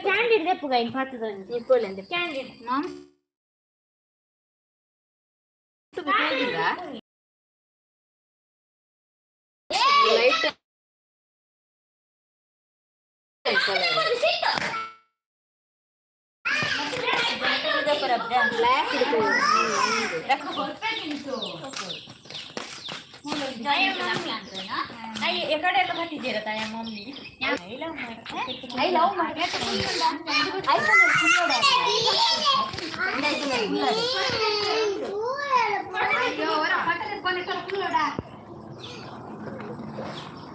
Candid ದೆಪ್ಪುಗ ಇನ್ ಪತ್ತದೊಂಜಿ candid ma'am light black. ಎಕಡೆ ಎಲ್ಲ ಬರ್ತಿದ್ದೀರ ತಾಯ mummy? I love.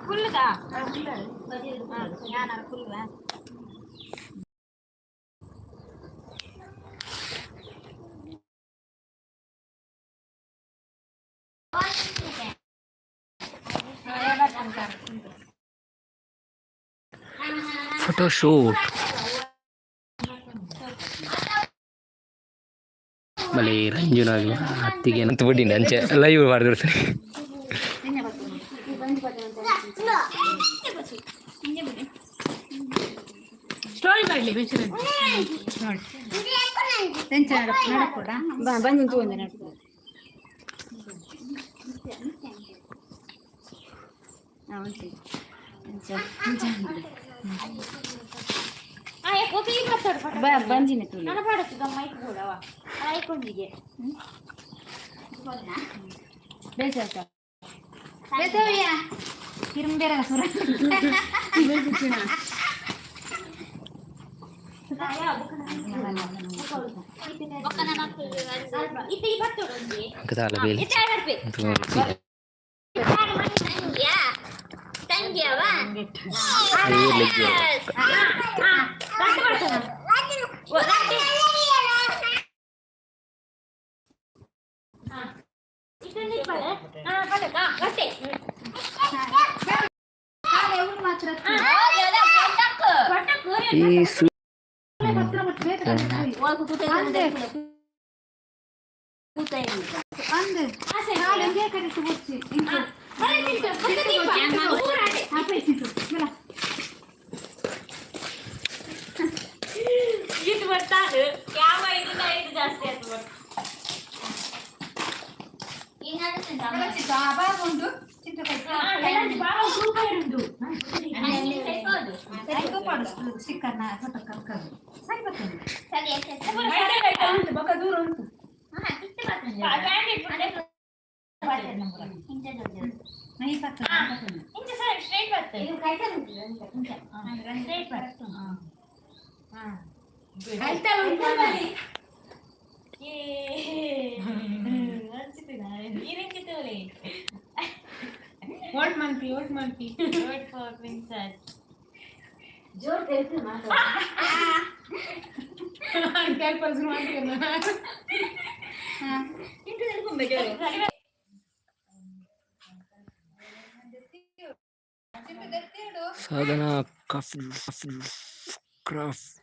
ಕುಲ್ಲುದಾ? Photoshoot ಬಲೆ ರಂಜುನಾಗ್ ಅತ್ತಿಗೆ ಅಂತ ಬಿಡಿ ಅಂಚೆ ಲೈವ್ ಮಾಡಿದಿರ್ತೀನಿ. ಸ್ಟೋರಿ ಮಾಡಲಿ. ಬಂದು ತಗೊಂಡೆ ನಡ್ಕೊ. ಬಂಜಿನ ತುಳಿ. ನನ್ನ ಪಾಡತ್ತು ಮೈಕ್ ಕೂಡವಾ ಐಕೊಂಡಿಗೆ. ಬೇಸಾಯ್ತ ಬೇಸವ್ಯ ತಿರುಂಬೇರ ಸುರ. ಇತ್ತೆ ಈ ಬರ್ತೋಡು ಒಂಜಿ. ಕದಾಲ ಬೇಲೆ. ಇತ್ತೆ ಬರ್ಪೆ. ತಂಗಿಯವ. ಈ ಸು ಇದು ಬರ್ತಾನೆ ಯಾವ ಇದನ್ನ ಇದು ಜಾಸ್ತಿ ಆಯ್ತು. ಸ್ಟ್ರೈಟ್ ಬರ್ತದೆ, ಸ್ಟ್ರೈಟ್ ಬರ್ತದೆ. ಓಲ್ಡ್ ಮನ್ಪಿ, ಓಲ್ಡ್ ಮನ್ಪಿ. Wait for princess. ಜೋರ್ తెలుసు. ತೆಲ್ಪಲ್ಸ್ ಮಾಡ್ತೀರ. ಸಾಧನ ಕಾಫಿ ಕ್ರಾಫ್ಟ್.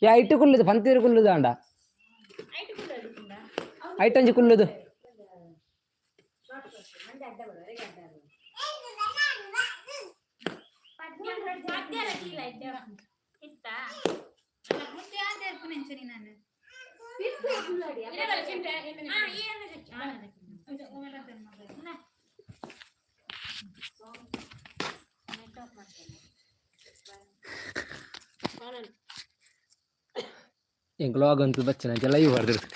ಯಾ ಇಟ್ಟು ಕುಲ್ಲುದು ಪಂತಿರು ಕುಲ್ಲುದು ಅಂಡ ಐಟಂಜಿ ಕುಲ್ಲುದು. ಎಂಕ್ ಲಾಗ್ ಅಂತ ಬಚ್ಚನ ಅಂಚ ಲೈವ್ ಬರ್ದಿರ್ತು.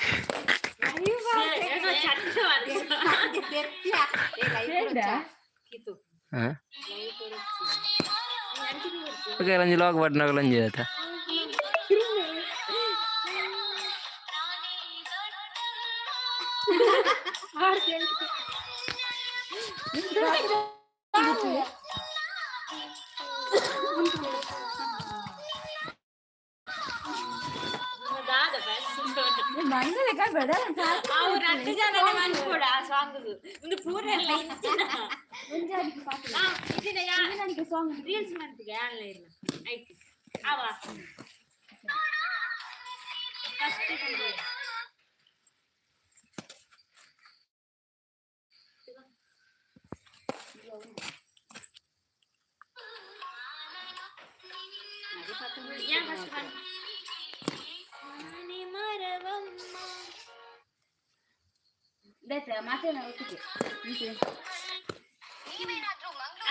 ಹಾಂ, ಓಕೆ, ಲಾಗ್ ಬಡ್ನಾಗಲಂಜಿ ಆಯ್ತಾ? ರಡ್ಡ್ ಜನನೆ ಮನ್ಪೊಡು ಆ ಸಾಂಗ್ ಒಂದು ಪೂರ ಎಲ್ಲ ಇಂಚಿನ. ಇಂಚಿನ ರೀಲ್ಸ್ ಮನ್ಪಿಗೆ ಆನ್ಲೈನ್ ಆಯ್ತು ಅವ ಫಸ್ಟ್. ಯಾ ಫಸ್ಟ್ ಮರವಮ್ಮ. ಮಾತೇನ ಒಟ್ಟಿಗೆ.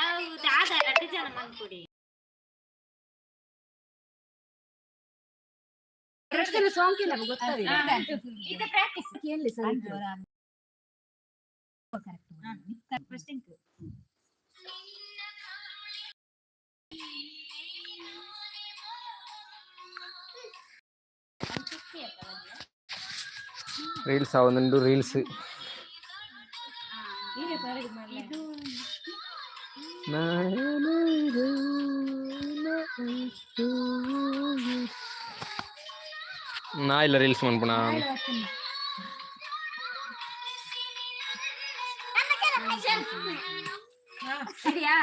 ಅವು ದಾದ ರಡ್ಡ್ ಜನ ಮನ್ಪೊಡಿ. ಸಾಂಗ್ ಇಲ್ಲ, ಗೊತ್ತಾಗಿಲ್ಲ. ಪ್ರಾಕ್ಟೀಸ್. ಎಲ್ಲಿ ಸರಿ? ಫಸ್ಟ್. ರೀಲ್ಸ್ ಆವೊಂದುಂಡು ರೀಲ್ಸ್. ಇದು. ನಾ ಇಲ್ಲ ರೀಲ್ಸ್ ಮನ್ಪುಣ. ಇದೆಯಾ?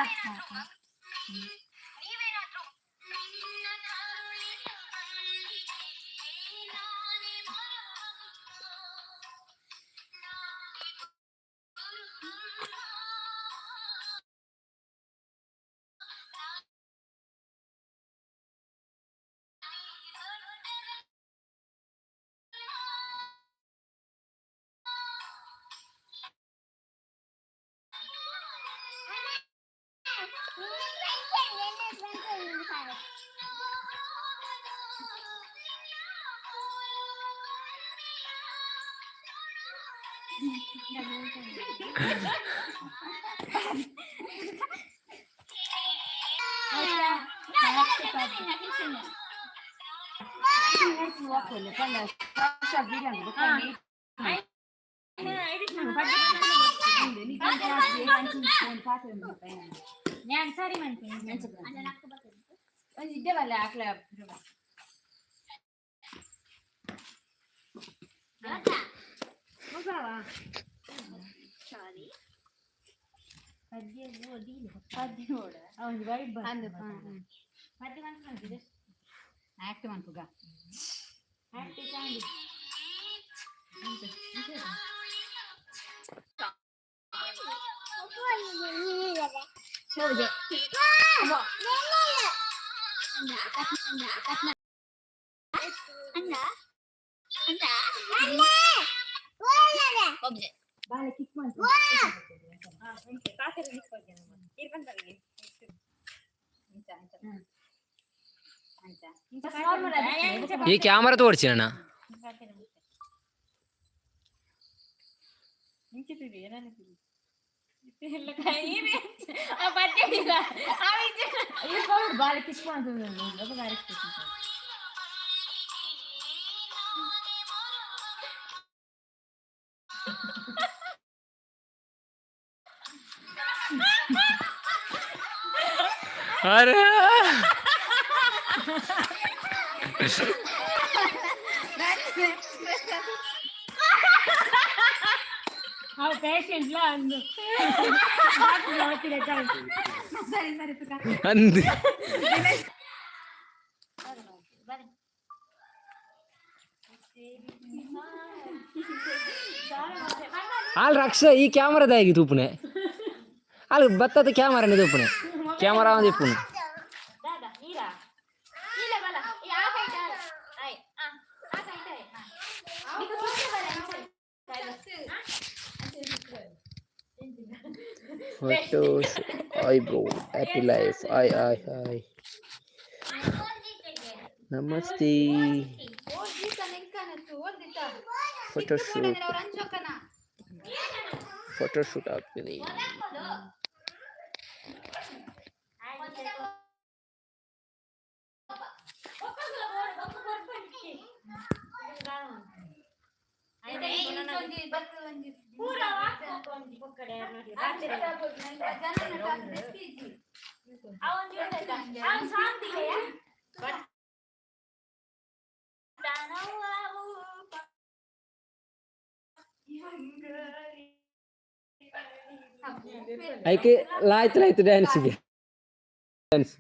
ഞാൻ ಸರಿ ಮಾಡ್ತೀನಿ. ಇದ್ದೇ ಬಲ್ಲ ಆಕ್ಲ. ಆಕ್ಟ್ ಮನ್ಪುಗ. ಬಾಳೆ ಕಿಕ್ ಮಾಡ್ತು. ಈ ಕ್ಯಾಮರಾ ತೋಡ್ಸಿ ಅಣ್ಣ. ಬಾಳೆ ಕಿಕ್ ಮಾಡ್ತು. ಅರೆ. ಅವು ಪೇಷಂಟ್ಲ ಅಂದು. ಸರಿ ಸರಿ ತುಕ. ಅಂದ್. ಆಲ್ ರಕ್ಷ ಈ ಕ್ಯಾಮರಾದ ತೂಪುನೆ ಅಲ್ಲಿ ಬತ್ತದ ಕ್ಯಾಮರಾನೆ ತೂಪುನೆ ಕ್ಯಾಮರಾ ಒಂದು ಇಪ್ಪುನು. ದಾದಾ ನೀರಾ ಇಲ್ಲ ಬಲ ಆ ಕೈಟ ಆಯ್ ಆ ಆ ಕೈಟ ನಿಕ ಸುತ್ತೆ ಬಲ. Photos, eyebrow, happy life, I I I. Namaste. Photoshoot photoshoot ಆಪುನಿ. ಐಕೆ ಲಾಯ್ತು ಲಾಯ್ತು ಡ್ಯಾನ್ಸ್ಗೆ ಡ್ಯಾನ್ಸ್.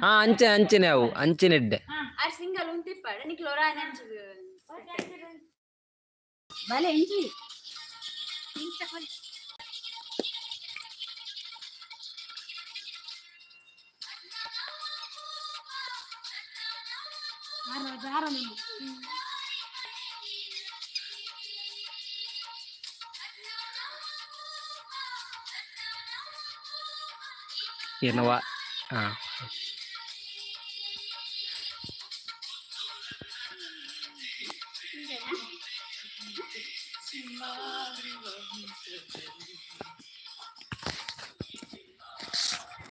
ಹಾ, ಅಂಚೆ ಅಂಚೆನೆ ಅವು ಅಂಚೆನೆ ಎಡ್ಡೆ. సింగల్ ఉంతిప్పాడు నీకు లొరా. ಬಲೆ ಇಂಚಿ. ಏನವ ಹಾ.